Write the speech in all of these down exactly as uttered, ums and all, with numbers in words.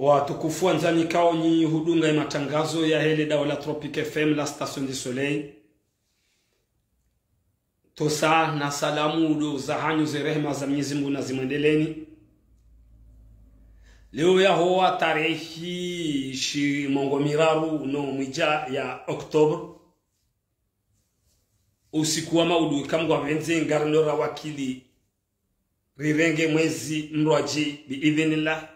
Watukufu wandzani ikao nyi hudunga ye matangazo yahe le daula Tropic F M, la station du soleil. Ntsosa na salamu ndo zahanyu, ze rehema za Mwenyezi Mungu nazimwendeleeni. Leo yahowa tarehi shimongo miraru no mwedja ya octobre. Usiku wa maudu ika Mngu yapvendze ngarino rawakili rirenge mwezi mrwadji bi idhinillah,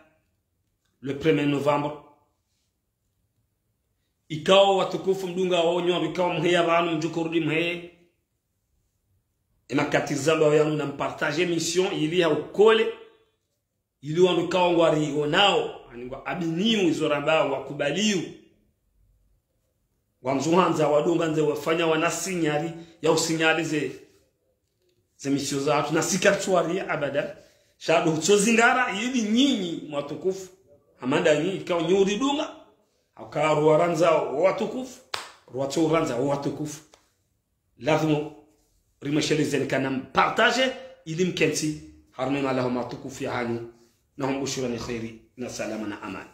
le premier novembre. Ikao watukufu mdungao nyi wandru ikao mheya pvanu mdjo urudi mheye. Ena wakati zamba yanu na mpartage émission ili ha ukole. Ili wandru ikao ngwarionao, ani ngwaaminiyo izo rambao, ngwakubaliyo. Ngwandzo handza wadunga ndze wafanya wana signali, ya usignali ze, ze émission zahatru. Na si karitsuwaria abadan. Sha ndo hutsozingara, ili nyinyi mwatukufu. Hama nda nyi, ikao nyi uridunga. Hauka ruwarandza watukufu. Ruwatso urandza watukufu. Lazimu rimweshelezeni kana mpartage, ili mkentsi harumwa ye mahala matukufu yahanyu, na humbushurani kheri, na salama, na amani.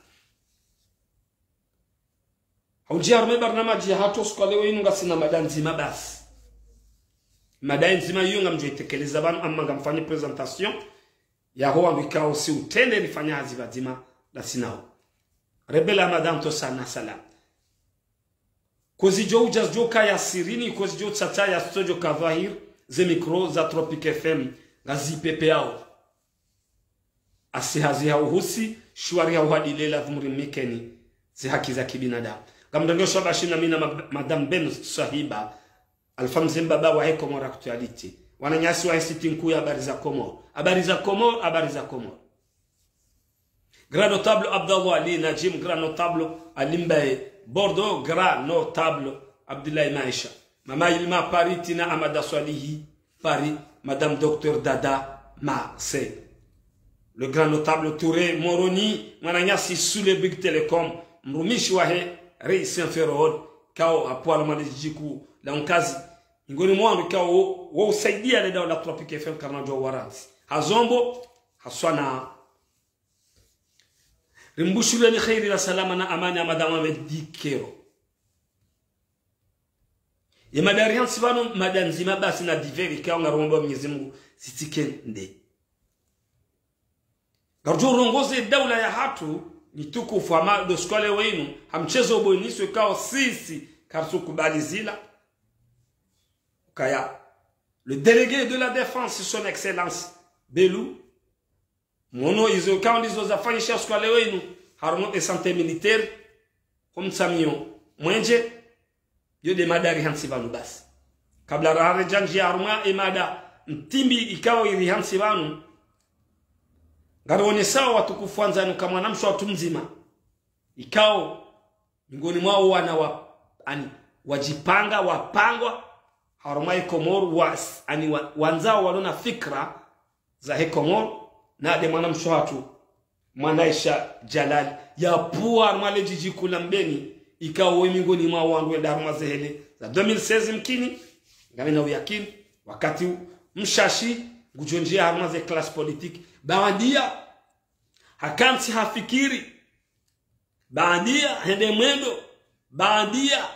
Haudji harumwa ye barnamaji yahatru usiku wa leo inu ngasina mada ndzima basi. Mada ndzima iyo ngamdjo itekeleza pvanu, amma ngamfanye présentation yaho wandru ikao si utrende rifanya hazi pvadzima ndasi nao. Rebela mada ntsosa na salama. Kozidjo udja zidjo kaya sirini, kozidjo tsatsa ya zitsodjo ka dhwahir, ze micro za Tropic F M ngazipvepveyao. Asi hazi ha uhusi, shwari ha uhadile, lazimu rimnikeni ze haki za kibinadamu. Ngamdrongeo shabashi na mi na ma-, Madame Ben Swahiba, Alpha Mze Mbaba wahe Comores Actualité. Wananyasi wahe site nkuu ya Habari za Comores. Habari za Comores, Habari za Comores. Grand notable Abdallah Ali Najim, grand notable Ali Mbaye Bordeaux, grand notable Abdoulaye Maisha. Mama Ilma Paris, Tina Amada Swalihi Paris, Madame Docteur Dada Marseille. Le grand notable Touré Moroni, mwananyasi sous le Big Télécom, mrumishi wahe Rais Saint Ferrod, ikao hapvwalo mwa le djiji kuu la Unkazi. Miongoni mwa wandru ikao wo, wo usaidia le daula Tropic F M karina djo warantsi. Ha zombo, haswa na rimbushureni kheri na salama na amani ya Madame Ahmed Dikero. Ye mada rihantsi pvanu, mada ndzima basi na divers ikao ngaromba Mwenyezi Mungu zitsike nde. Ngarudjo urongoze daula yahatru, nyi tukufu hama ndo usiku wa leo inu, ha mtsezo uboiniswe ikao sisi karitsukubali zila. Ukaya, le délégué de la défense, son excellence, Belou, mwono izo ikao ndizo zafanyisha usiku wa leo inu, harumwa ye santé militaire, ho mtsamio Mwendje, yo nde mada rihantsi pvanu basi. Kabla raharedja ndjia harumwa ye mada ntimbi ikao irihantsi pvanu, ngarionesao watukufu wandzani uka mwanamshe wahatru mdzima, ikao miongoni mwawo wana wa, ani, wadjipanga, wapangwa, harumwa ye Komori, wa, ani, wa, wandzao walona fikra zahe Komori, na nde mwanamshe wahatru, Mwanaisha Jalal, yapvwa harumwa le djiji kuu la Mbeni, ikao wo miongoni mwa wandru wenda harumwa ze hele za deux mille seize mkini, ngamina uyakini, wakati u, mshashi, ngudjo ndjia harumwa ze classe politique, baandiya, hakantsi hafikiri, baandiya, hende mwendo, baandiya,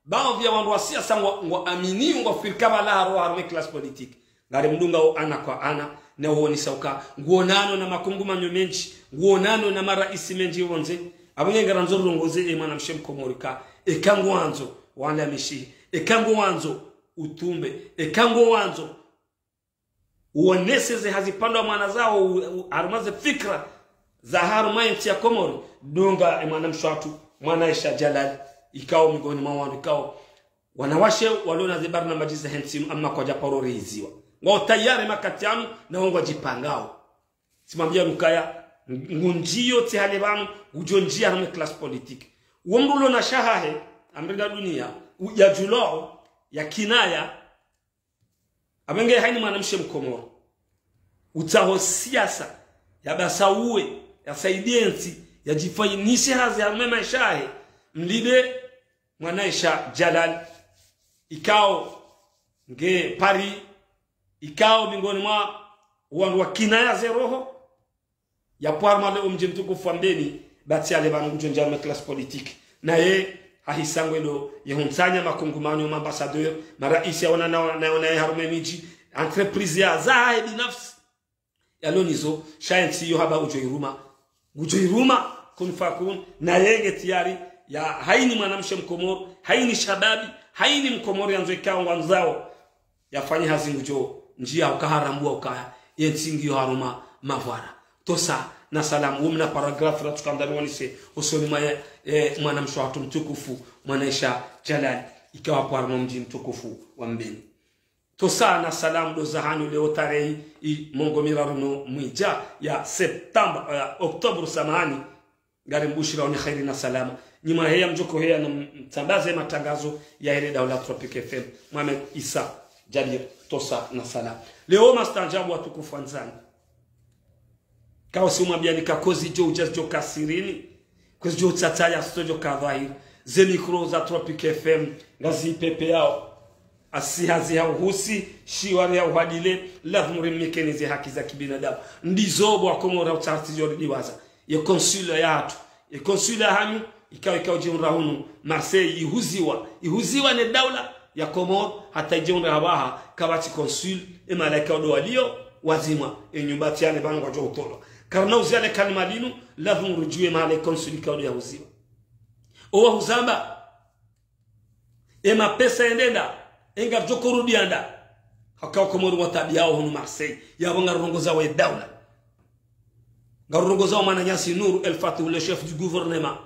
baadhwi ya wandru wa siasa ngwa, ngwaamini, ngwafikiri ka pvala haroha harumwa ye classe politique. Ngarimdungao ana kwa ana, na uonesa uka, nguonano na makungumanyo mendji, nguonano na maraisi mendji pvondze, apvo nge ngarandzo rongoze ye mwanamshe mkomori ka, eka ngwandzo, wala mishihi, eka ngwandzo, utumbe, eka ngwandzo, uonese ze hazi pvandza mwana zaho, u, u, harumwa ze fikra za harumwa ye ntsi ya Komori, dunga ye mwanamshe wahatru, Mwanaisha Jalal, ikao miongoni mwa wandru ikao wanawashe walona ze barnamaji zahe ntsi inu, amma kwadja paro rehiziwa. Ngwao tayari makati yanu, na wo ngwadjipangao. Tsimwambia nukaya, ngundjiyo tsi hale pvanu, ngudjo ndjia harumwa ye classe politique. Wo mdru ulona shahahe, amrida dunia, u, yadjulwao, yakinaya, apvo nge hayini mwanamshe mkomori utsaho siasa, yapvasa uwe, yasaidie ntsi, yadjifanyishe hazi harumwa ye maesha yahe, mlinde Mwanaisha Jalal, ikao nge Paris, ikao miongoni mwa wandru wakinaya ze roho, yapvo harumwa le omdji mtukufu wa Mbeni, Batsi ale pvanu ngudjo ndjia harumwa classe politique. Naye hahisa ngwendo yehuntsanya makungumanyo, ma ambassadeur, maraisi yaona na, na, naye harumwa emidji, entreprise ya zahe binafsi. Yalo nizo, sha entsi iyo hamba udjo iruma. Udjo iruma, kun fakun, naye nge tayari, ya haini mwanamshe mkomori, haini shababi, haini mkomori yandzo ikao ngwandzao yafanye hazi ngudjo ndjia uka harambua ukaya yentsi ngiyo harumwa mavwara. Tosa na salamu, wumna paragraphe ratsuka ndani wanise, usoni mwa, eh, mwanamshe wahatru mtukufu, Mwanaisha Jalal, ikao pvo harumwa mdji mtukufu wa Mbeni. Tosa na salamu ndo zahanyu leo tarehi i mengo miraru no mwidja ya septembre, eh, octobre samahani, ngari mbushirao ni kheri na salama. Nyi mwaheya mdjoko heya na mtsambaze matangazo ya hele daula Tropic F M. Mohamed Issa Djabir, tosa na salama. Leo mastaanjabu watukufu wandzani. Kao si umwambia ni ka kozi djo udja zidjo ka sirini. Kozi djo utsatsa ya sto djo ka dhwahiri. Ze mikro za Tropic F M, ngazi pepe yao. Asi hazi ha uhusi, shiwari ya uhadile, lazimu rimnikeni ze haki za kibinadamu. Ndizo bo wakomori utsatsi djo ridiwaza. Ye consul yahatru. Ye consul yahanyu, ikao, ikao djihundra hunu Marseille, ihuziwa. Ihuziwa ne daula ya Komori, hata idjihundra hapvaha, kapvatsi consul, e malaika odo walio, wazimwa, e nyumba tsi ale pvanu ngwadjo utolwa. Karina uzi ale kalima linu, lazimu ridjuwe mahala e consul ikao ndo yahuziwa. Owa huzamba, e mapesa yende nda, e ngapvo djo korudi yanda. Haka wakomori watabiao hunu Marseille, yapvo ngarurongozao e daula. Ngarurongozao mwananyasi Nour El Fath, le chef du gouvernement.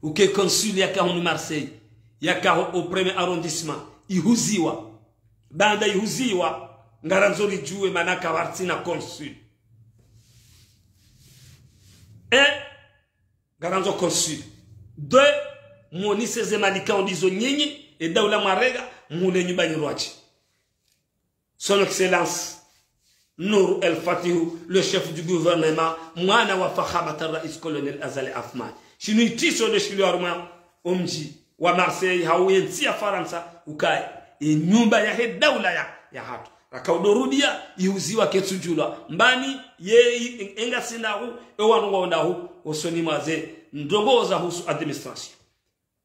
Uke consul yaka hunu Marseille, yaka ho, au premier arrondissement. Ihuziwa. Baanda ihuziwa, ngarandzo ridjuwe mana kapvatsina consul. E, ngarandzo consul. Deux, mwonise ze mali ikao ndizo nyinyi, e daula mwarega, mhule nyumba nyi rwadji. Son Excellence Nour El Fath, le chef du gouvernement, mwana wa fakhamat al-rais colonel Azali Assoumani. Shinu itisho nde shilio harumwa omdji wa Marseille, hau yentsi ya Farantsa, ukaya e nyumba yahe daula ya, yahatru. Raka udo rudia, ihuziwa ketsudjulwa. Mbani, ye, i, e ngasi ndahu, e wanu ngwao ndahu, usoni mwa ze ndrongoo zahusu administration.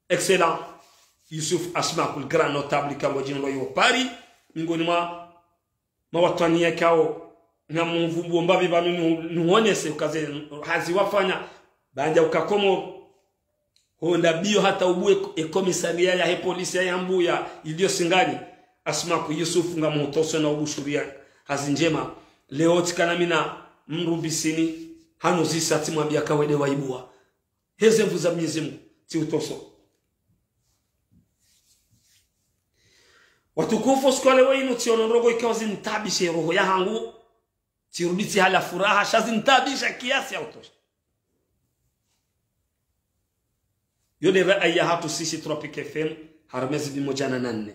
Excellent Youssouf Assoumani, grand notable, ikao ngodjihundra yo Paris, miongoni mwa mawatwani yakao ngamumvumbuo mbapvi pvanu nu, nuhonese uka ze hazi wafanya, baanda uka Komori, honda mbio hata ubuwe e commissariat yahe polisi ya Yambuya ilio Singani. Assoumani Youssouf, ngamuhutoso na ubushuriya hazi ndjema. Leo tsikana mina mdru mbisini, hanu zisa tsimwambia ka wende waibua. Heze nvu za Mwenyezi Mungu, tsi utoso. Watukufu, siku ya leo inu tsiono ndrongoo ikao zintabishe roho yahangu, tsirudi tsi hala furaha, sha zintabisha kiasi ya utosha. Yo nde rayi yahatru sisi Tropic F M, harumwa ezi bimo djana na nne.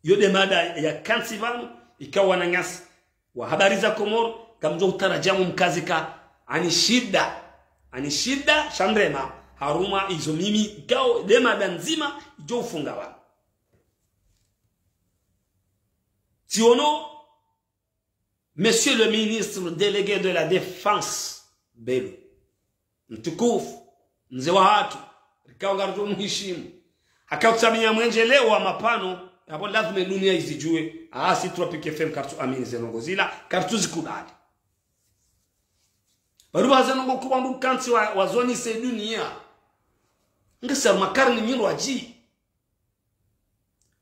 Yo nde mada ya kantsi pvanu, ikao wananyasi wa habari za Komori, ngamdjo utarajamu mkazi ka, ani shida, ani shida, sha ndrema, harumwa izo mimi, ikao nde mada ndzima, idjo ufunga pvanu. Tsiono, Monsieur le ministre délégué de la Défense, Belou. Mtukufu, mze wahatru, rikao ngaridjo muhishimu. Haka utsamiya mwenje leo wa mapvano, yapvo lazima dunia izidjuwe. Ah, si Tropic F M karitsu amini ze ndrongoo zila, karitsu zikubali. Baruba ze ndrongoo kubwa ndo kantsi wa, wazonise dunia. Ngasi harumwa karne mirwadji.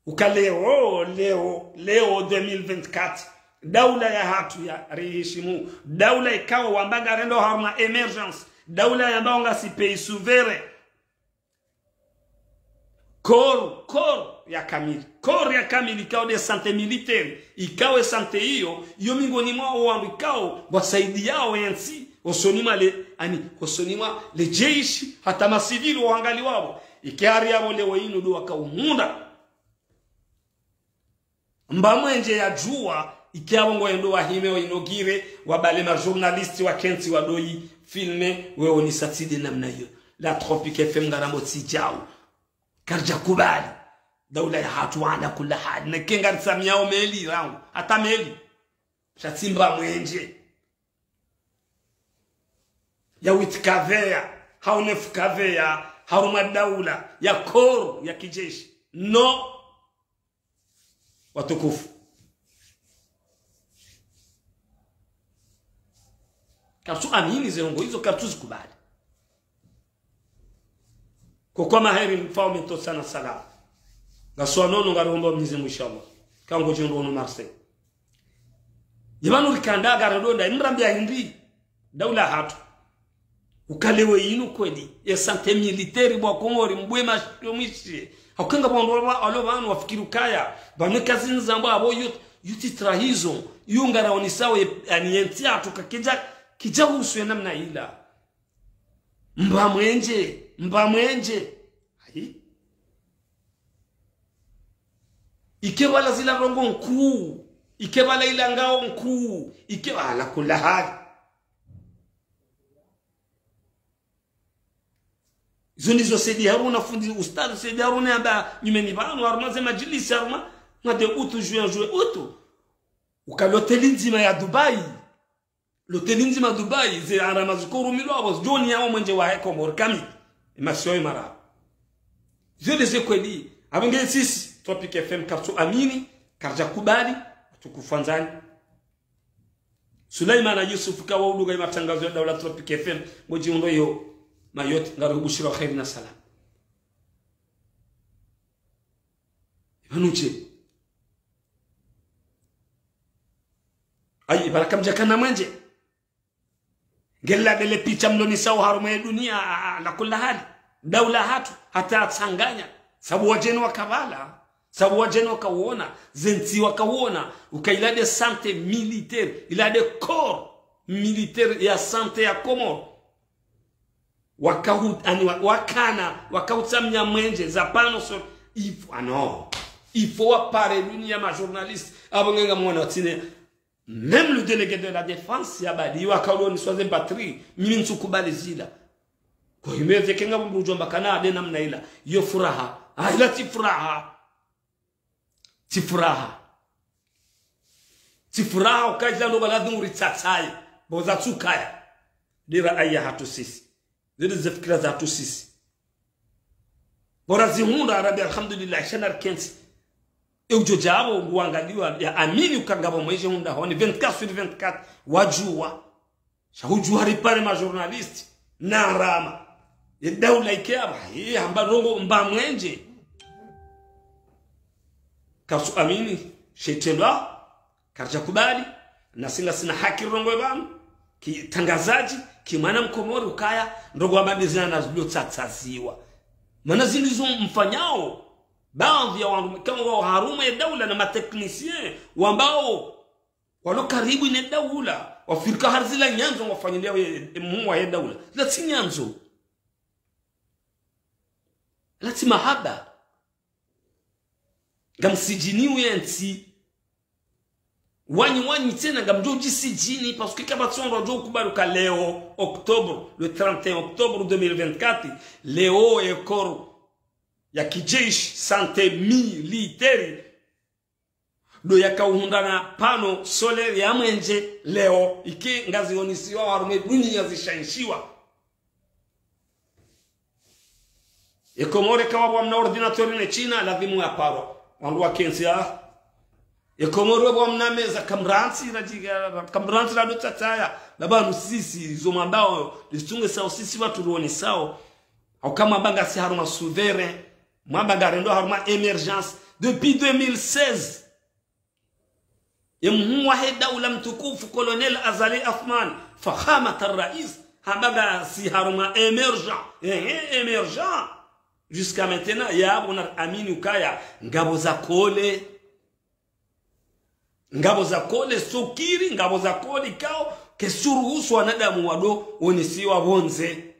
Uka leo, leo, leo deux mille vingt-quatre, daula yahatru ya rihishimu, daula ikao wamba ngarendo harumwa émergence, daula yamba ngasi pays souverain. Corps, corps ya kamili, corps ya kamili ikao nde santé militaire, ikao e santé iyo, iyo miongoni mwa o wandru ikao wasaidiao entsi, usoni mwa le, ani, usoni mwa le jeshi, hata masivili wahangaliwao, ike hari yapvo leo inu ndo waka uhundra. Mba mwenje yadjuwa, ike yapvo ngoendo wahime wa inauguré, wabale ma journaliste wakentsi wado yi filmé, weonisa tsi nde namna iyo. La Tropic F M ngarambo tsi djau. Karidja kubali. Daula yahatru ala kulli hali. Neke ngarisamiyao meli rangu. Hata meli. Sha tsi mba mwenje. Ya witi kaveya, hau nefu kaveya, harumwa daula ya corps ya kijeshi. No. Watukufu. Karitsu amini ze ndrongoo izo, karitsu zikubali. Ko kwama heri mfaume ntsontsi na salama. Ngasi wanono, ngaromba Mwenyezi Mungu, inshallah. Kangodjo ndo no Marseille. Ye pvanu rikandra ngaridonda, imrambiya hindri. Daula hatru. Uka leo inu kweli. Ye santé militaire bo Wakomori, mbwe mashito mwishe. Hauka ngapvo wandru wa, walo pvanu wafikiri ukaya. Pvanu kazi ndzambo apvo yo, yo titre hizo. Yo ngaraonesao ye, yaani ye ntsi hatru ka kidja, kidja husu ye namna ila. Mba mwenje, mba mwenje. Ayi. Ike pvala zila ndrongoo nkuu. Ike pvala ila ngao nkuu. Ike pvala kula hali. Izo ndizo Said Harouna, fundi ustadh Said Harouna yamba nyumeni pvanu, harumwa ze madjilisi, harumwa, mwa de août, juin, juillet, août. Uka loteli ndzima ya Dubai. Loteli ndzima Dubai, ze gharama ziko rumilwa apvo, zidjo ni yawo mwenje wa Komori kamili. Emasiwa ye mara. Zo nde ze kweli. Apvo nge sisi, Tropic F M, karitsu amini, karidja kubali, watukufu wandzani. Sulaimana Yusuf kawa udunga ye matangazo ya daula Tropic F M, ngodjo ndo yo, Mayotte, ngari hubushira kheri na salama. Pvanu she. Ayi, baraka mdjakana mwenje. Ngela dele picha mlonesao harumwa ye dunia, a, a, ala kula hali. Daula hatru, hata yatsanganya. Sabu wadjeni waka pvala. Sabu wadjeni wakawona. Ze ntsi wakawona. Uka ila de santé militaire. Ila de corps militaire ya santé ya Komori. Wakahu-, yaani wa-, wakana, wakahutsamia mwenje, za pano so, il faut, ah non. Il faut wapare dunia ma journalistes. Apvo nge ngamwona watsine. Même le délégué de la défense, ya badi, waka udo ni swaze batterie, mimi ntsukubali zila. Ko himeze kenga bumbu ujomba kana ade namna ila. Yo furaha. Ah, ila tsi furaha. Tsi furaha. Tsi furaha uka zila ndo pvala dhuri tsatsaye. Bo zatsukaya. Dira aya hatru sisi. Zile ze fikira zahatru sisi. Bora zihundra, Rabbi, alhamdulillah, sha narikentsi. E udjo djapvo, nguangaliwa, ya amini uka ngapvo mwenje hundra honi, vingt-quatre sur vingt-quatre, wadjuwa. Sha hudjuwa ripare ma journalistes, na rama. Ye daula ike apva, ye hamba ndrongoo mba mwenje. Karitsu amini, she itrendwa, karidja kubali, nasi ngasina haki rirongowe pvanu, ki mtrangazadji, ki mwana Mkomori ukaya, ndrongoo amba ndezina na zilo tsatsaziwa. Mana zindru zo mfanyao, baadhwi ya wandru, kama wao harumwa ye daula na ma techniciens, wambao, walo karibu ne daula, wafikiri hari zila nyandzo ngwafanyilio ye, ye mhuu wa ye daula. Zila tsi nyandzo. Zila tsi mahaba. Ngamsidjini uye ntsi. Wanyi, wanyi tsena ngamdjo djisidjini, parce que kapvatsi wandru wadjo kubali uka leo, octobre, le trente et un octobre deux mille vingt-quatre, leo ye corps ya kijeshi, santé militaire, ndo yaka uhundra na panneau solaire ya mwenje leo, ike ngazionesiwa harumwa ye dunia zishaishiwa. Ye Komori eka wapvo wamna ordinateur ne China, ladhimu yaparwa. Wandru wakentsi ya. Ye Komori wapvo wamna meza kamrantsi radjiga, kamrantsi rado tsatsaya. Baba nusisi, zo mwambao, lisunge sao sisi watru ruonesao. Hauka mwamba ngasi harumwa souverain. Mwamba ngarendo harumwa émergence. Depuis deux mille seize. Ye mhuu wahe daula mtukufu Colonel Azali Assoumani, Fakhamat al-Rais, hamba ngasi harumwa émergent. Ehe, émergent. Jusqu'à maintenant, yapvo na amini ukaya, ngapvo za kole. Ngapvo za kole, sukiri, ngapvo za kole, kao, ketsuruhusu wanadamu wado, wonesiwa pvondze.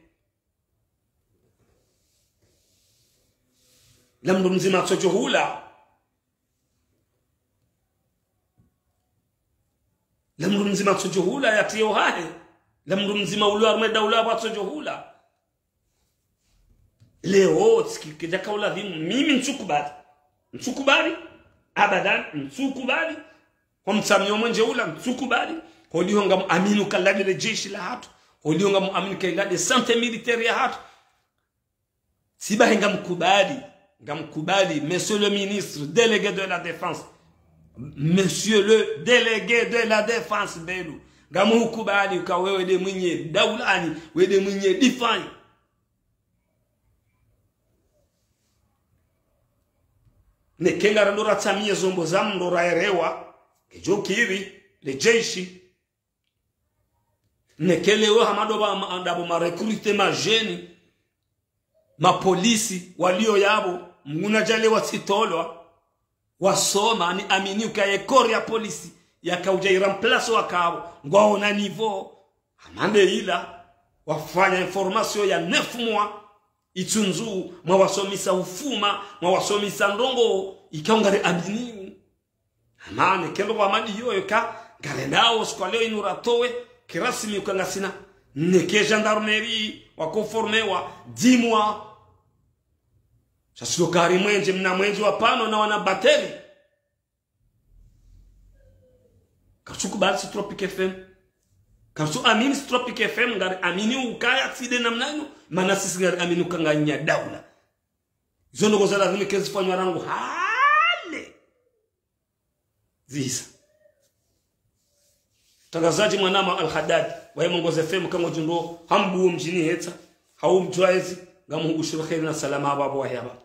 La mndru mdzima atsodjo hula. La mndru mdzima atsodjo hula, yatriye uhahe. La mndru mdzima ulo harumwa ye daula apvo atsodjo hula. Leo, tsi ki-, kidjaka uladhimu, mimi ntsukubali. Ntsukubali, abadan, ntsukubali. Kwa mtsamio mwenje ula, ntsukubali. Holiho ngam amini uka lade le jeshi lahatru. Oliyo ngamuamini ka inga de santé militaire yahatru. Sibahi ngamkubali, ngamkubali, monsieur le ministre délégué de la défense. Monsieur le délégué de la défense, Belu. Ngamuhukubali uka wewe de mwinyi daula ani, wewe de mwinyi défense. Neke ngarandro ratsamiye zombo za mndro raerewa, kedjo kiri, le jeshi. Neke leo hama ndo ba ma-, ndapvo ma recruter ma jeunes, mapolisi, waliyo yapvo, mnguna djale watsitolwa, wasoma, niamini uka ye corps ya polisi, yakaudja iremplace wakapvo, ngwaona niveau, hama nde ila, wafanya formation ya neuf mois, itsunzu, mwawasomesa ufuma, mwawasomesa ndrongoo, ikao ngariamini. Hama neke ndo wamadi yoyo ka, ngarendao siku ya leo inu ratowe, kirasmi uka ngasina. Neke gendarmerie, wako formewa, dix mois. Sha siyo kari mwenje, mna mwenje wa pano na wana batterie. Karitsukubali si Tropic F M. Karitsuamini si Tropic F M, ngariamini ukaya tsi de namna inu, mana sisi ngariamini uka nganyi daula. Izo ndrongoo za lazimu kazifanywa rangu hale. Zisa. Mtrangazadji mwanama Al-Haddad, wahe Mongozi F M, kango djundro, hambu mdjini hetsa, hau mdjwaezi, ngamuhubushiro kheri na salama hapvo hapvo wahe hapvo.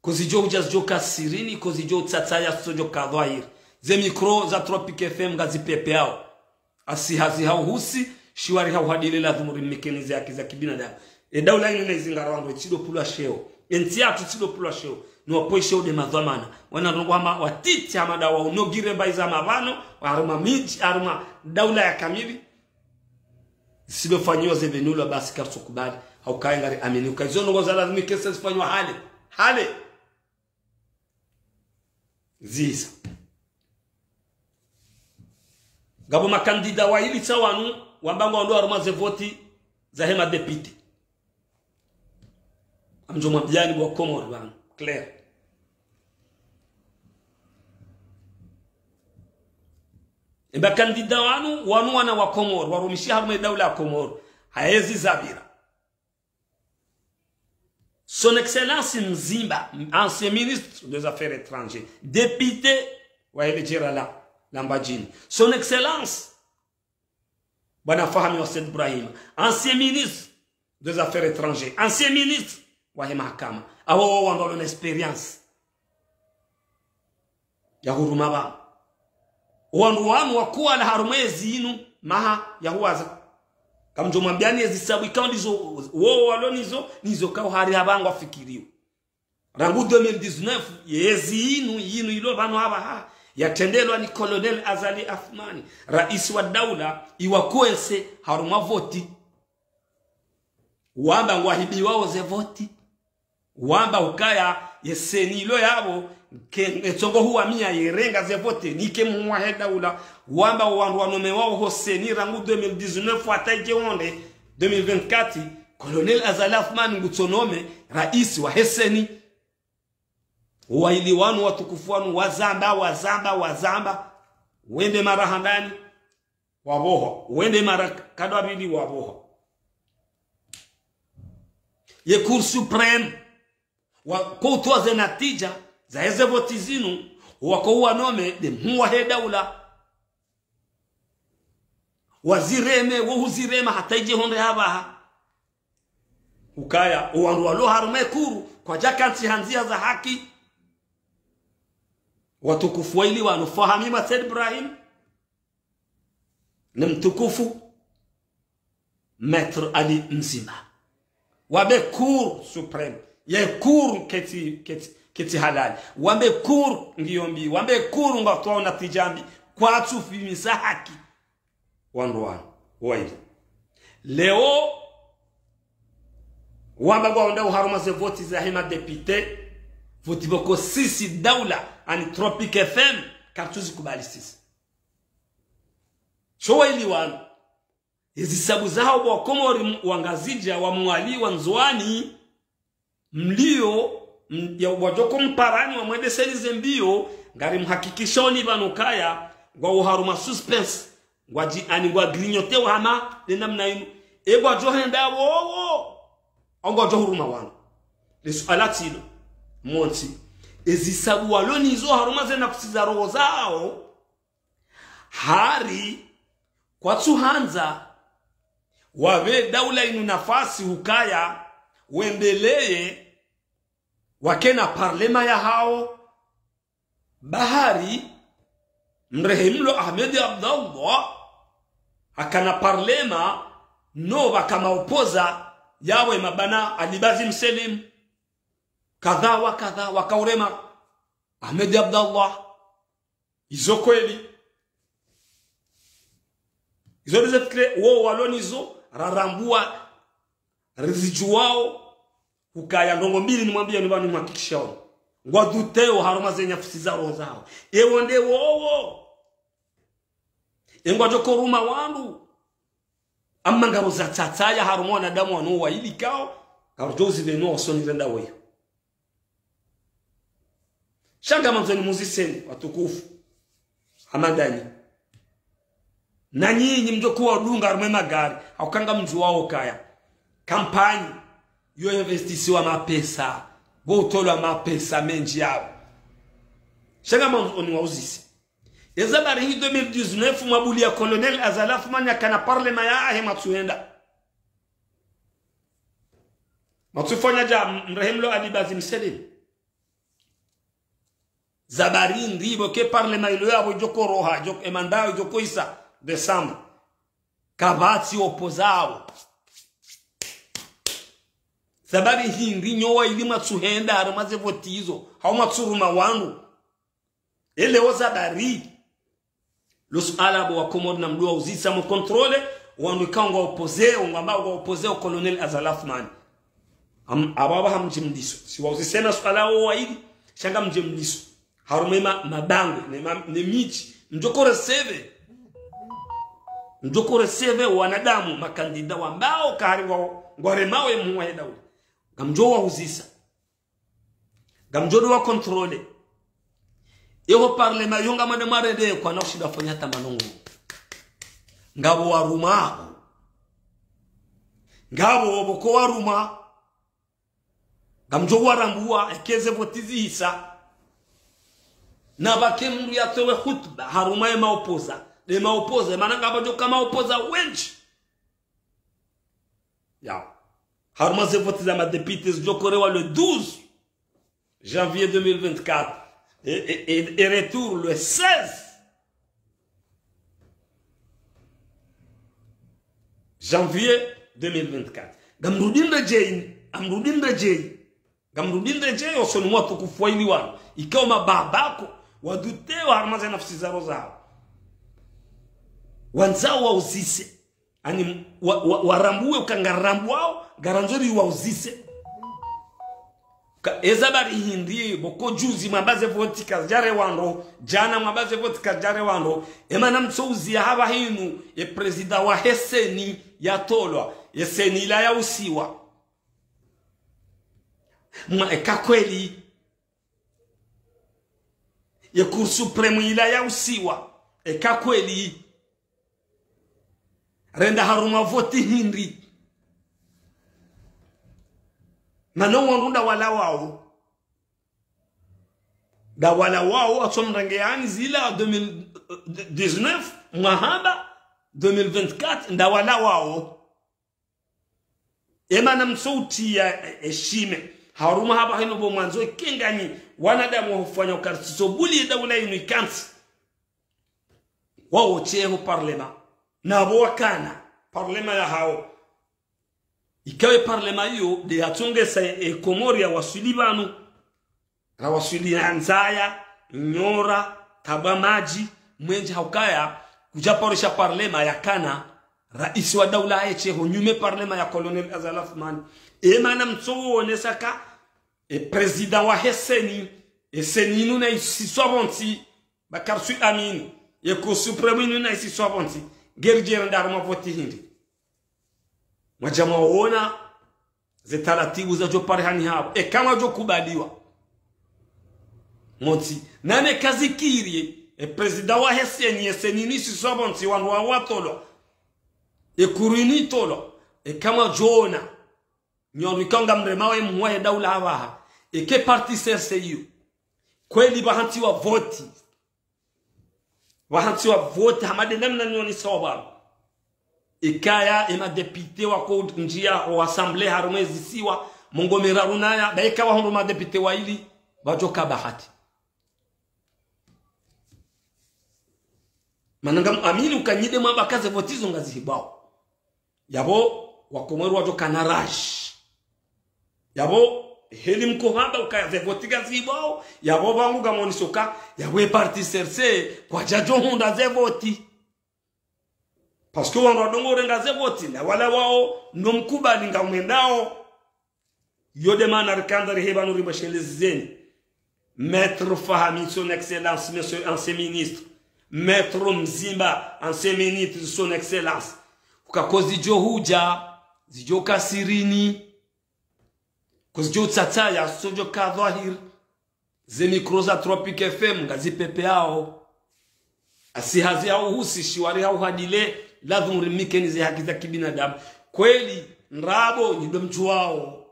Kozidjo udja zidjo ka sirini, kozidjo utsatsaya zidjo ka dhwahiri. Ze micro za Tropic F M ngazipepeao. Asi hazi hauhusi, shiwari hauhadile lazimu rimikenize haki za kibinadamu. E daula inu ne izinga rwango, itsidopvulwa sheo. E ntsi yatru itsidopvulwa sheo. Ni wapvwe sheo de madhwamana. Wana ndrongoo hama watiti hama dawa unogire mbayi za mapvano, harumwa midji, harumwa daula ya kamili. Zisidofanyiwa ze venulwa basi karitsukubali. Hauka ngariamini uka izo ndrongoo za lazimu kese zifanywa hale. Hale. Zisa. Ngapvo makandida waili tsa wanu, wamba ngwao ndo harumwa ze voti zahe madepite. Ngamdjo mwambiani bo Komori wanu, clair. E makandida wanu, wanu wana wa Komori, warumishi harumwa e daula ya Komori, hayezi zapvira. Son Excellence Mzimba, ancien ministre des Affaires étrangères, député wahe ledjera la, la Mbadjini. Son Excellence Bwana Fahmi wa Said Ibrahim, ancien ministre des Affaires étrangères, ancien ministre wahe mahakama. Awo wandru walo na expérience ya huruma pvanu. Wandru wanu wakuwala harumwa ezi inu maha ya huwaza. Ngamdjo mwambiani ezi sabu ikao ndizo wo walo nizo, nizo kao hari hapvangwa fikiriyo. Rangu deux mille dix-neuf, yezi inu, inu ilo pvanu hapvaha, yatrendelwa ni Colonel Azali Assoumani, raisi wa daula, iwakwese harumwa voti. Wamba ngwahibiwao ze voti. Wamba ukaya ye CENI ilo yapvo, ke, etsongo huwamia yerenga ze voti, nike mhuu wahe daula. Wamba wandru wanomewao ho CENI rangu deux mille dix-neuf hata idje wonde deux mille vingt-quatre, Colonel Azali Assoumani ngutsonome raisi wahe CENI. Waili wanu watukufu wanu wazamba, wazamba, wazamba. Wende mara handani, wapvoha. Wende mara kadwa pvili, wapvoha. Ye Cour suprême, wa, ko utowa ze natija za eze voti zinu, wako uwanome de mhuu wahe daula. Wazireme, wo huzirema hata idje honde hapvaha. Ukaya, owandru walo harumwa ekuru, kwadjakantsi ha ndzia za haki. Watukufu waili wanu, Fahmi Said Ibrahim, ne mtukufu Maître Ali Mzimba. Wambe Cour suprême, ye Cour ketsi, ketsi, ketsi halali. Wambe Cour ngiyo mbi, wambe Cour ngwatoao natija mbi, kwatsufimisa haki wandru wanu waili. Leo, wamba ngwaondao harumwa ze voti zahe madéputé, voti pvoko sisi daula, ani Tropic F M, karitsuzikubali sisi. Sho waili wanu. Ezi sabu zahawo bo Wakomori, m-, wa Ngazidja, wa Mwali, wa Ndzuwani, mlio, m-, ya, wadjoko mparani wamwendeseni ze mbio, ngarimhakikishoni pvanu kaya, ngwao harumwa suspense, Ngwadji, ani ngwa grignoté wo hama, nde namna inu. E ngwadjo henda wowo. Au ngwadjo huruma wanu. Le suala tsilo. Montsi. Ezi hisabu walo nizo harumwa ze nafusi za roho zawo. Hari kwatsu handza wapve daula inu nafasi hukaya wendeleye wakena parlema yahawo. Bahari, mrehemlo Ahmed Abdallah, hakana parlema, no pvaka maopoza, yawe mabana Ali Bazim Selim. Kadha wa kadha, wakaurema Ahmed Abdallah. Izo kweli. Izo ndize fikira, wo walo nizo, rarambua, rizidjuwao, hukaya ndrongo mbili nimwambiyeni pvanu nimhakikishiyao. Ngwaduteo harumwa ze nafusi za roho zawo. Ewo nde wowo. E ngwadjo huruma wandru. Amma ngaro za tsatsaya harumwa wanadamu wanu wayili kao, ngarudjo uzipvenu wasoni renda weyo. Sha ngamandzo nimuziseni, watukufu. Hamadani. Na nyinyi mdjo kuwa dunga harumwa magari, hauka ngamdjuwao kaya. Kampanyi, yo investisiwa mapesa, ngotolwa mapesa mendji yawo. Sha ngamandzo niwauzise. Eza bari hi deux mille dix-neuf mwabuliya Colonel Azali Assoumani yakana parlema yahahe mwatsuhenda. Mwatsufanya dja m-, mrehemlo Ali Bazim Selim. Za bari ndri bo ke parlema ilo yapvo idjo koroha, idjo, e mandat idjo koisa décembre. Kapvatsi opozao. Za bari hindri nyo wayili mwatsuhenda harumwa ze voti izo, hau mwatsuruma wandru. Ele oza bari. Lo suala bo wa Komori namdjo wauzisa mu contrôler, wandru ikao ngwa opposé, ngwamba ngwa opposé o Colonel Azali Assoumani. Am-, apvo apvo hamdji mliso. Si wauzise na suala wo wayili, sha ngamdje mliso. Harumwa ma-, mabangwe, ne ma-, ne midji. Mdjo ko recevoir. Mdjo ko recevoir wanadamu, makandida wambao kahari ngwa, ngwaremao ye muhuu wahe daula. Ngamdjo wauzisa. Ngamdjo ndo wa contrôler. Eho parlema yo ngamwende mwarende kwana ushinda fanya hata malongo. Ngapvo waruma. Ngapvo pvoko waruma. Ngamdjo warambua, eka ze voti zihisa. Na pvake mndru yatowe hutuba, harumwa ye maopoza. Nde maopoza, mana ngapvadjo ka maopoza wendji. Ya. Harumwa ze voti za madéputés zidjo korewa le douze janvier deux mille vingt-quatre. Et, et, et, et retour le seize janvier deux mille vingt-quatre. Ngamrudi ndredjeyi, ngamrudi ndredjeyi. Ngamrudi ndredjeyi, osoni mwa watukufu wayili wanu. Ikao mababa ko, waduteo harumwa ze nafusi za roho zawo. Wandzao wauzise. Ani wa, wa, warambue uka ngarambuao, ngarandzo ri wauzise. Ka eza bari hindri, pvoko juzi mwamba ze voti kazidjarewa ndro, djana mwamba ze voti kazidjarewa ndro, emana mtsouziya hapva hinu, e président wahe CENI yatolwa, e CENI ila yausiwa. Mwa eka kweli, ye Cour suprême ila yausiwa, eka kweli. Renda harumwa voti hindri. Mana wandru nda wala wao. Nda wala wao, watso mrenge yani zila deux mille dix-neuf, mwahamba deux mille vingt-quatre, nda wala wao. Emana mtsoutiya, e, e shime. Harumwa hapva hinu pvo mwandzo eka nganyi wanadamu wahufanya ukaritiso buli ye daula inu ikantsi. Wao tsi eho parlema. Na pvo wakana parlema yahawo. Ikao ye parlema iyo, nde yatsongesa e Komori yawaswili pvanu. Rawaswili ya ndzaya, nyora, tabu ya madji, mwenje haukaya, kudja parisa parlema yakana, raisi wa daula ye tsi eho nyume parlema ya Colonel Azali Assoumani. Emana mtsoonesa ka, e président wahe CENI, e CENI inu naisiswa pvontsi, Bacar Said Amine, e Cour suprême inu naisiswa pvontsi, ngeri djeri nda harumwa voti hindri. Mwadja mwaona, ze taratibu zadjo parihani hapvo. Eka mwadjo kubaliwa. Montsi. Nane kazikiri. E président wahe CENI, e CENI ni sisi pvontsi wandru wa watolwa. E kuru ini itolwa. Eka mwadjona. Nyi wandru ikao ngamremao e mhuu wahe daula apvaha. Eka e parti CRC iyo. Kweli pvahantsiwa voti. Pvahantsiwa voti hama de namna nyi mwonesao pvanu. Ikaya e madéputé wako ndjia o assemblée harumwa ezisiwa, mengo miraru naya, ba eka wahundru madéputé waili, pvadjoka bahati. Mana ngamwamini uka nyi de mwamba ka ze voti zo ngazihibwao. Yapvo, wakomori wadjokana rage. Yapvo, heli mkohamba uka ze voti ngazihibwao, yapvo pvangu ngamwonesao uka, yapvo e parti CRC, kwadjadjohundra ze voti. Parce que wandru wadongo urenga ze voti, na wala wao, no mkubali ngamwendao. Yo de mana rikandza rihe pvanu rimweshelezeni. Maître Fahami, son excellence, monsieur ancien ministre. Maître Mzimba, ancien ministre, son excellence. Uka ko zidjo hudja, zidjo ka sirini. Ko zidjo utsatsaya, zo djo ka dhwahiri. Ze micro za Tropic F M, ngazipepeao. Asi hazi hau husi shiwari hau hadile, lazimu rimikeni ze haki za kibinadamu. Kweli, ndrabo, nyi de mdjuwao.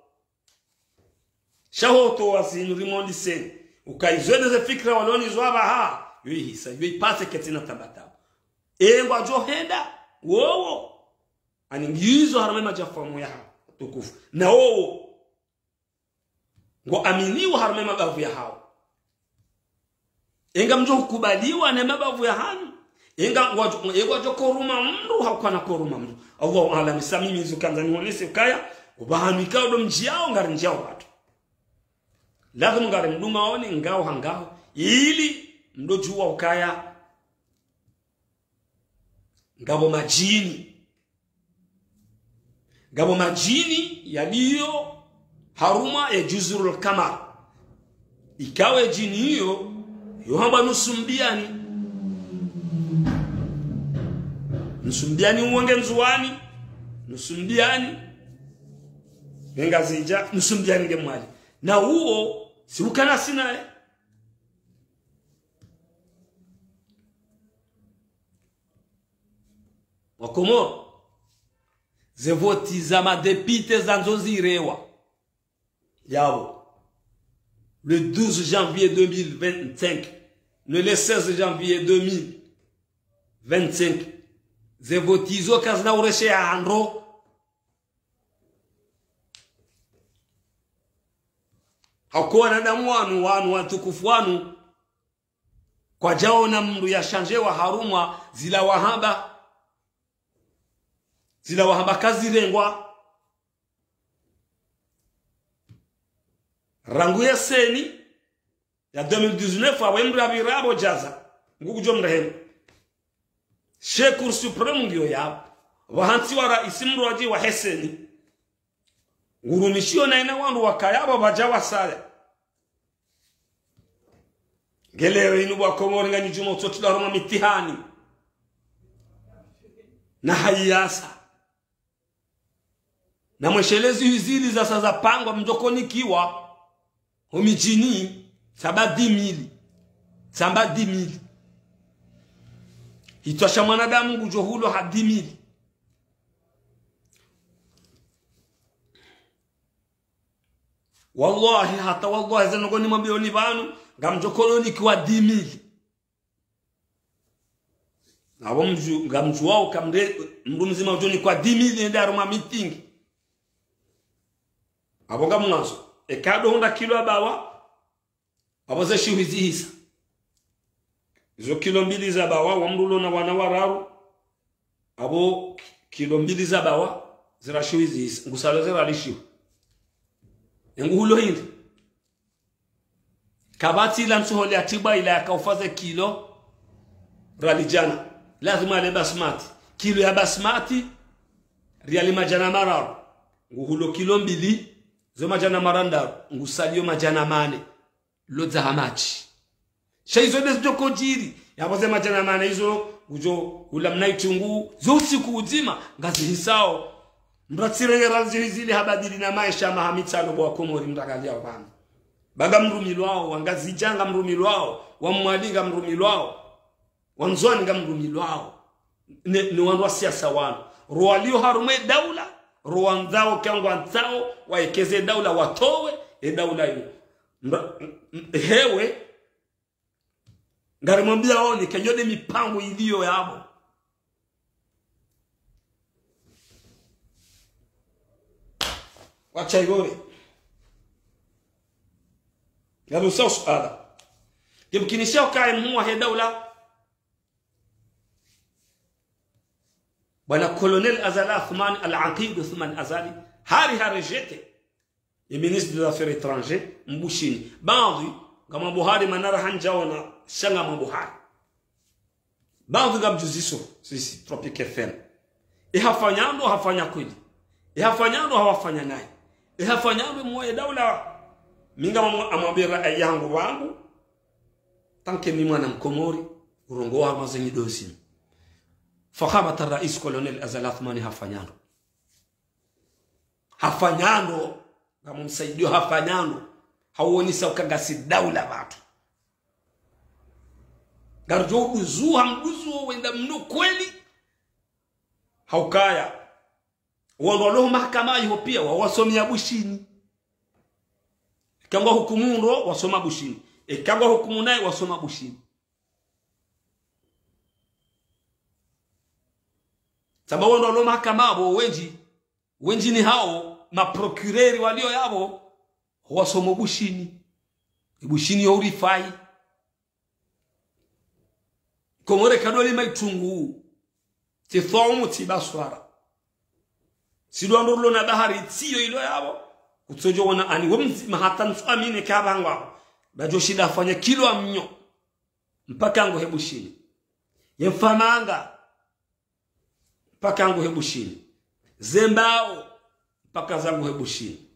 Sha ho utowa zinu rimwonese. Uka izo de ze fikira walo nazo apvaha. Yo ihisa, yo ipase ketsina tabataba. E ngwadjohenda, wowo. Ani ngizo harumwa e madjafamu yaha, tukufu. Na wowo. Ngwaaminiwa harumwa e mabavu yahao. Enga mdjo hukubaliwa ne mabavu yahanyu. Enga ngwadjo, enga ngwadjo koruma mndru, haukana koruma mndru. Allahu aalam, sa mimi izo kandza nihonese ukaya, opvahanu ikao do mdjiyao, ngari ndjiyao pvatru. Lazimu ngari mdungaoni, ngao ha ngao. Ili, mdo djuwa ukaya. Ngapvo madjini. Ngapvo madjini yaliyo harumwa e Juzurul Kamar. Ikao e djini iyo, yo hamba nusu mbiyani. Nusu mbiyani uwo nge Ndzuwani, nusu mbiyani nge Ngazidja, nusu mbiyani nge Mwali. Na uwo, si ukana sina e. Wakomoro, ze voti za madéputé zandzo zirewa. Yapvo. Le douze janvier deux mille vingt-cinq. Ne, le seize janvier deux mille vingt-cinq. Ze voti izo kazina uresheya handro. Hauka wanadamu wanu, wanu, watukufu wanu. Kwadjaona mndru ya shandjewa harumwa zila wahamba. Zila wahamba kazirengwa. Rangu ye CENI ya deux mille dix-neuf, awe mndru ya pvira apvo djaza. Ngukudjo mrehemu. She Cour suprême ngiyo yapvo. Pvahantsiwa raisi mndru wadji wahe CENI. Ngurumishiyo na ina wandru wakaya apvo pvadja wasaya. Nge leo inu bo Wakomori nganyi djuma utsotsi la harumwa mitihani. Na hayasa. Na mweshelezi hizili zasa zapangwa mdjo konikiwa. Ho midjini, tsamba dix mille. Tsamba dix mille. Hitswa sha mwanadamu ngudjo hulwa ha dix mille. Wallahi, hata wallahi, zinu ngoni mwambiyoni pvanu, ngamdjo konikiwa dix mille. Apvo mdju-, ngamdjuwao uka mndru, mndru mdzima udjo nikwa dix mille yende harumwa meeting. Apvo ngamwandzo. Eka do hundra kilo ya bawa. Apvo ze shiwi zihisa. Izo kilo mbili za bawa, wa mndru ulo na wana wararu. Apvo kilo mbili za bawa, zira shiwi zihisa. Ngusalo zira lishiwi. Engu hulo hindri. Kapvatsi ila ntsuhuli ya tibwa ila yaka ufa ze kilo riali djana. Lazima ale basmati. Kilo ya basmati, riali madjana mararu. Nguhulo kilo mbili, zo madjana mararu, ngusaliyo madjana mane. Lodza hamatsi. Sha izo de zidjo kodjiri. Yapvo ze madjana mane izo, udjo hula mna itungu, zo usiku udzima, ngazihisao. Mndru atsirenge riali zihwi zili habadili na maesha maha mitsano bo Wakomori mndru akaliya pvanu. Ba ngamrumilwao, wa Ngazidja ngamrumilwao, wa Mwali ngamrumilwao. Wandzuwani ngamrumilwao. Ne, ne wandru wa siasa wanu. Ro walio harumwa e daula, ro wandzao, kangwandzao, waekeze daula, watowe, e daula inu. Mba, m-, m-, hewe, ngarimwambiao ni kenyo nde mipango ilio yapvo. Wacha iwore. Ngarusa suala. Yemkinisha ukaya mhuu wahe daula. Bwana Colonel Azali Assoumani, Al-Aqid Assoumani Azali, hari ha rejeté ye ministre des Affaires étrangères Mbushini. Baadhwi, ngamwambo hari mana rahandza ona, sha ngamwambo hari. Baadhwi ngamdjuziso, sisi, Tropic F M. E hafanya ndo, hafanya kweli. E hafanya ndo, hawafanya naye. E hafanya ndo, mhuu wahe daula. Mi ngamwambo, amwambira, e yangu wangu. Tant que mi mwana Mkomori, urongowa mazenyi dozi. Fakhamat Rais Colonel Azali Assoumani hafanya ndo. Hafanya ndo. Ngamumsaidio hafanya ndo. Hawonesa uka ngasi daula pvatsu. Ngaridjo uduzuha, mduzuho wenda mno kweli. Haukaya. Wandru walo mahakama iho pia wa, wasomea Bushini. Eka ngwahukumu ndo, wasoma Bushini. Eka ngwahukumu naye, wasoma Bushini. Tsamba wandru walo mahakama apvo wendji, wendji ni hao, maprocureur walio yapvo, wasoma Bushini. Bushini yo urifai. Komori kadolima itungu. Tsi Thwaumu, tsi Baswara. Tsi ndo wandru rilo na bahari, tsiyo ilo yapvo. Kutsodjo wona ani, wo mdzima hata ntsu amini kapvangwa. Badjo shinda afanya kilo amnyo. Mpaka nguhe Bushini. Ye mfamanga. Mpaka nguhe Bushini. Ze mbao. Mpaka zanguhe Bushini.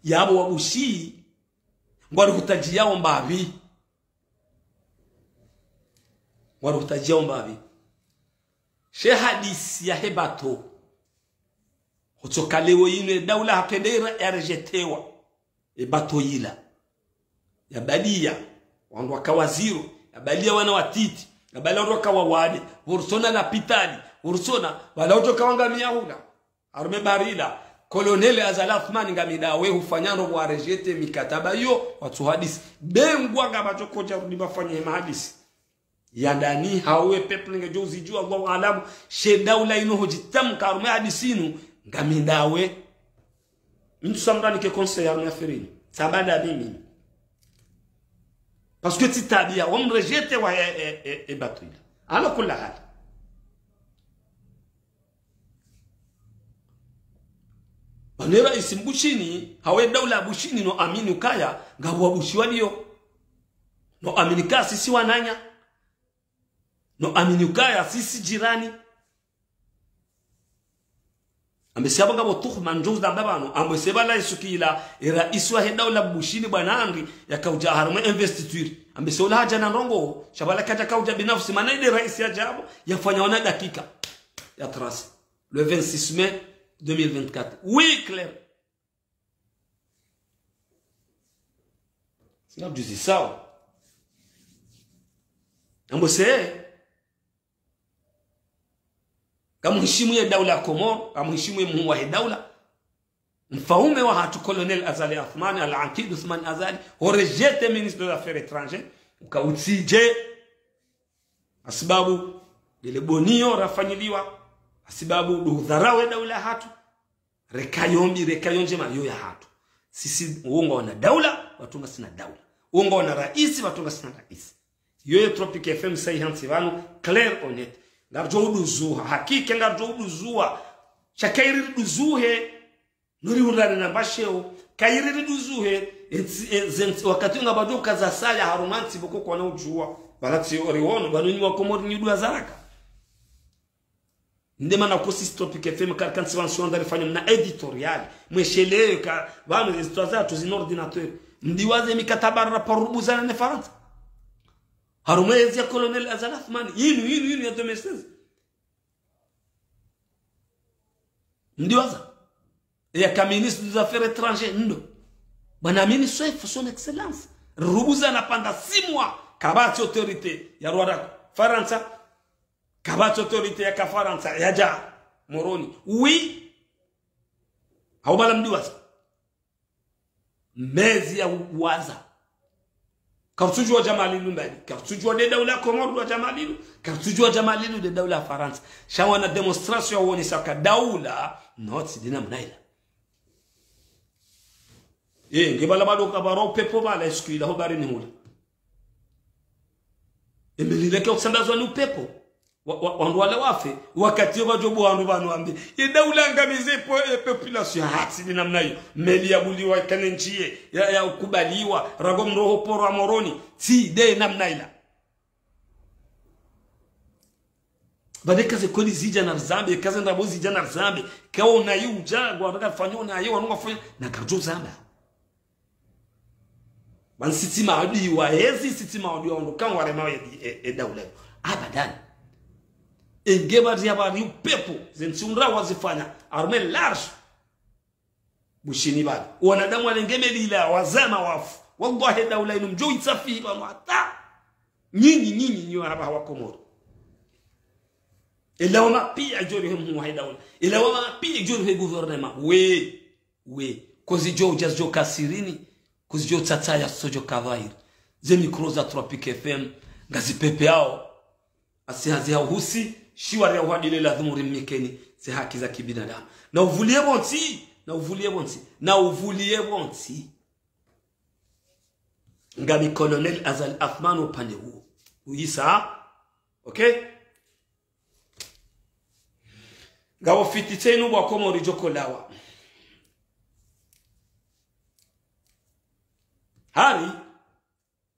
Yapvo wa Bushini. Ngwari hutadjiyao mbapvi. Ngwari hutadjiyao mbapvi. She hadisi yahe bato. Hutsoka leo inu e daula yatrende ira ya rejetewa. E bato yila. Yabaliya wandru waka waziro. Yabaliya wana watiti. Yabaliya wandru waka wawade. Pvwatsona lapitali. Pvwatsona. Pvala utsoka wangamiya hula. Harumwa e bahari la. Colonel Azali Assoumani ngami ndawe hufanya ndo wa rejete mikataba iyo. Watsu hadisi. Bengwa ngapvadjo kodja rudi pvafanye mahadisi. Ya ndani, hawe peuple ngedjo uzidjuwa, Allahu aalamu, she daula inu hodjitamka harumwa e hadisi inu, ngami ndawe. Mi ntsu samrani ke conseil harumwa e affaire inu. Tsamba nda mimi. Parce que tsi tabiya, wamrejete wa e, e, e, e batwila. Ala kulli hali. Bane raisi Mbushini, hawe daula Bushini no amini ukaya, ngapvo wa Bushi waliyo. No amini ka sisi wananya. No amini ukaya sisi jirani. Ambese apvo ngapvo tuhuma ndjo zamba pvanu, ambese pvala isukila, e raisi wahe daula Bushini bwana Andry, yakaudja harumwa e investiture. Ambese ula hadja na ndrongoo, sha pvala kadja kaudja binafsi, mana inde raisi yadja apvo, yafanya wana dakika. Ya tracé. Le vingt-six mai deux mille vingt-quatre. Oui, clair. Sina ujuzi sawa. Ambese, ngamheshimu ye daula ya Komori, ngamheshimu ye mhuu wahe daula. Mfaume wahatru Colonel Azali Assoumani, Al-Aqid Assoumani Azali, ho rejete ministre des Affaires étrangères, uka utsidje. Hasibabu, ndele boniyo rafanyiliwa, hasibabu ndo udharau e daula yahatru, reka yo mbi, reka yo ndjema, yo yahatru. Sisi, wo ngwaona daula, watru ngasina daula. Wo ngwaona raisi, watru ngasina raisi. Yo ye Tropic F M sa ihantsi pvanu, clair, honnête. Ngaridjo uduzuha, hakika ngaridjo uduzuha. Sha kayiri riduzuhe, nuri hundrane na mbasheo, kayiri riduzuhe, entsi, e, zentsi, wakati ngapvadjo uka zasaya harumwa ntsi pvoko kwana udjuwa. Pvala tsi ori wono, pvanu nyi wa Komori nyi udjuwa zaraka. Nde mana ko sisi Tropic F M kari kantsi pvanu si wandza rifanye mna editorial. Mweshelewe ka, pvanu histoire zatru zina ordinateur. Mdiwaze mikataba raparo rubuzana ne Farantsa. Harumwa ezi ya Colonel Azali Assoumani. Inu, inu, inu ya deux mille seize. Mdiwaza. Yaka ministre des Affaires étrangères, ndo. Bwana Amine Souef, son excellence. Rubuzana pvanda six mois. Kapvatsi autorité ya rwanda Farantsa. Kapvatsi autorité yaka Farantsa yadja Moroni. Oui. Hau bala mdiwaza. Mezi ya waza. Karitsudjuwa dja malilu mbali. Karitsudjuwa nde daula Komori ndo dja malilu. Karitsudjuwa dja malilu nde daula Farantsa. Sha wana démonstration ya wonesa ka daula, no, tsi nde namna ila. Eh, nge bala bado kapvaro upepvo bala, est-ce que ila ho baharini hula. Emeli leke utsambazwa ni upepvo. Wa, wa, wandru wala wafe, wakati yo pvadjo bo wandru pvanu wambe. Ye daula yangamize po, ye population hatsi nde namna iyo. Meli ya buliwa kane ndjiye, ya, ya ukubaliwa, rangu mroho poro wa Moroni, tsi nde namna ila. Pvade kaze kweli zidja na rizambe, kaze ndrabo zidja na rizambe, kawo na yu udja, ngwa raka fanyo na yu, wanu ngwa fanyo, na karidjo zamba. Pvanu sisi maadui wa ezi, sisi maadui wa wandru, kangwarema ye, e, e daula. Abadan. Enge bari ya bari upepvo, zentsi undra wazifanya, armée large. Bushini bari. Wanadamu walenge meli ila, wazama wafu. Wallahi daula inu mdjo itsafi pvanu hata. Nyinyi, nyinyi, nyi wa hapva wa Komoro. Ela wama pia djori he mhuu wa he daula. Ela wama pia djori he gouvernement. We. We, kozidjo udja zidjo ka sirini, kozidjo tsatsa ya sodjo ka dhahiri. Ze micro za Tropic F M, ngazi pepveyao. Asi hazi ha uhusi, shiwari ya uhadile ladhimu rimnikeni, ze haki za kibinadamu. Na uvulie pvontsi, na uvulie pvontsi, na uvulie pvontsi. Ngami Colonel Azali Assoumani upande huo. Uyisa, ha? Ok? Ngapvo fiti tsenu bo wa Komori djo kolawa. Hari,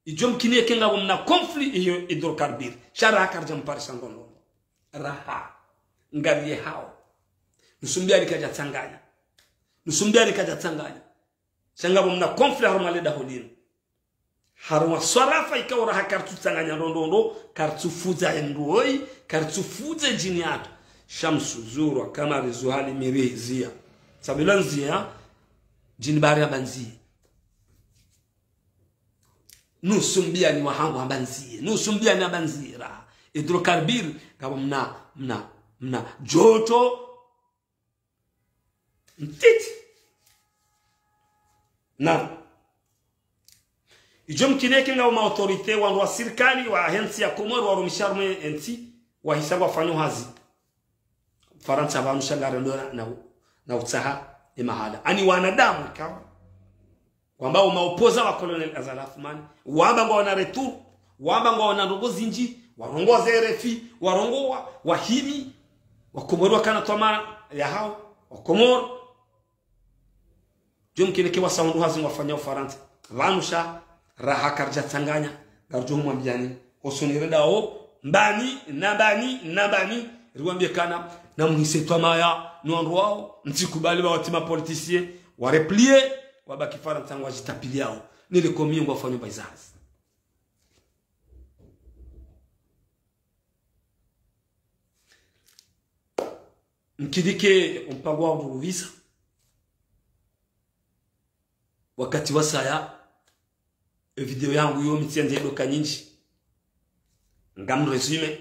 idjo mkini eke ngapvo mna conflit iyo hydrocarbure. Sha raha karidja mparisa ngono. Raha. Ngariye hao. Nusu mbili kadja tsanganya. Nusu mbili kadja tsanganya. Sha ngapvo mna conflit harumwa le daho linu. Harumwa swarafa ikao raha karitsu tsanganya ndrondrondro, karitsu fudza endroi, karitsu fudza djini yatru. Shamsu, Zurwa, Kamari, Zuhali, Miri, Ziya. Sabilwa Nziya, djini bari amba Nziya. Nusu mbili ni wahangu amba Nziya. Nusu mbili ni amba Nziya. Hydrocarbure, ngapvo mna, mna, mna djoto, ntiti. Na. Idjo mkini eke ngapvo ma autorité, wandru wa sirikali, wa hentsi ya Komori, warumisha harumwa entsi, wahisa wafanyo hazi. Farantsa pvanu sha ngarendo na, na, na utsaha emahala. Ani wanadamu ikao. Wamba uma opposant wa Colonel Azali Assoumani. Wamba ngwaona retour. Wamba ngwaona ndrongoo zindji. Warongoa ze R F I. Warongoa, wahimi. Wakomori wakana twamaya hao. Wakomori. Djo mkini eke wasa hundru hazi ngwafanya Ufarantsa. Pvanu sha, raha karidja tsanganya. Ngaridjo humwambiani. Osoni renda o, mbani, na mbani, na mbani. Riwambie kana, na muhise twamaya, no wandru wao, mtsikubali ba wati ma politiciens, wa replier, wabaki Farantsa ngwadjitapiliao. Nile komi ngwafanyo ba izazi. Mkini eke ompango wa uruhisa. Wakati wasaya, e video yangu yo mi tsiandze idoka nyindji. Ngam résumé.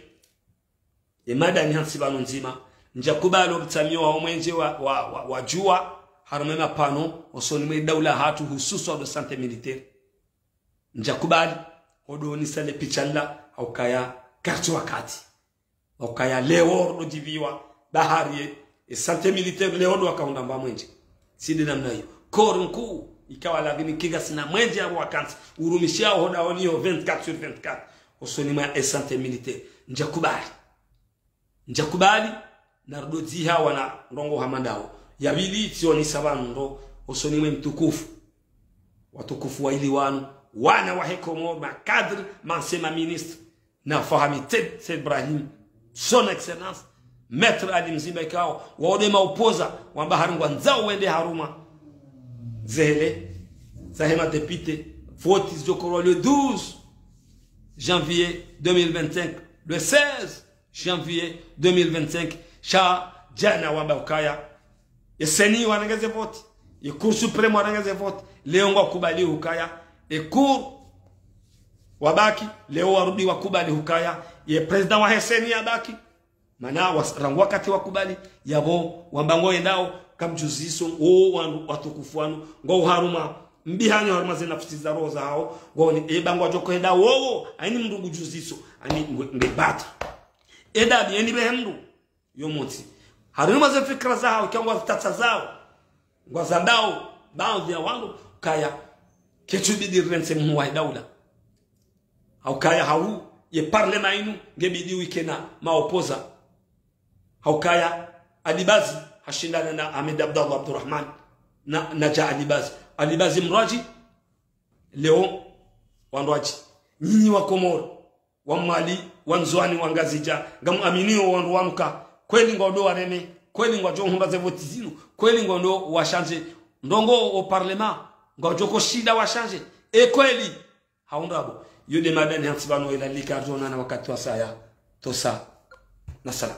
E mada ni hantsi pvanu ndzima. Ndjakubali obutsamio wa omwenje wa, wa, wa, wa djuwa. Harumwa emapvano, osoni mwe daula hatru hususwa ndo santé militaire. Ndjakubali, odo nisa le picha nla, haukaya kartsi wakati. Haukaya leo ndo djiviwa, bahari ye, e santé militaire leo ndo wakahundra mba mwenje. Tsi nde namna iyo. Corps nkuu, ikao ladhimu ike ngasina mwenje yapvo wakantsi, urumishiao ho dahoni yo vingt-quatre sur vingt-quatre. Osoni mwa e santé militaire. Ndjakubali. Ndjakubali, na rudo dziha wana ndrongoo hama ndawo. Ya pvili, tsionisa pvanu ndo, osoni mwe mtukufu. Watukufu waili wanu, wana wa he Komori, ma cadres, ma anciens, ma ministres. Na Fahami Said, Said Ibrahim, Son Excellence, Maître Ali Mzimba ikao, wao nde ma opposants, wamba hari ngwandzao wende harumwa. Zehele, zahe ma députés, vote zidjo korwa le douze janvier deux mille vingt-cinq, le seize janvier deux mille vingt-cinq, sha djana wamba ukaya, e CENI warenge ze vote, e Cour suprême warenge ze vote, leo ngwakubali ukaya, e Cour Wabaki, leo warudi wakubali hukaya ye président wahe CENI yabaki. Mana was-, rangu wakati wakubali, yapvo wamba ngo endao, kamdjuziso, o wanu, watukufu wanu, ngo uharuma, mbihanyo haruma ze nafusi za roho zahao, ngo ni eba ngwadjo hwenda wowo, haini mndru ngudjuziso, haini nge, nge bati. Eda bi, haini behe mndru, yo montsi. Haruma ze fikira zahao, kangwa zitatsa zao, ngwazambao, baadhwi ya wandru, kaya, ketsubidi rentse mhuu wa daula. Haukaya hau, ye parlement inu, ngebidi wike na maopoza. Haukaya, Ali Bazi, hashindana na Ahmed Abdallah Abdurrahman, na, na dja Ali Bazi. Ali Bazi mrwadji, leo, wandrwadji. Nyinyi wa Komoro, wa Mwali, wa Ndzuani, wa Ngazidja, ngamuaminio wandru wanu ka, kweli ngwandro wareme, kweli ngwadjo hundra ze voti zinu, kweli ngwandro washanje, ndrongo o parlement, ngwadjo ko shinda washanje, e kweli, haundrabo. Yo nde madani hantsi pvanu ila lika ardjonana wakati wasaya. Tosa. Na salam.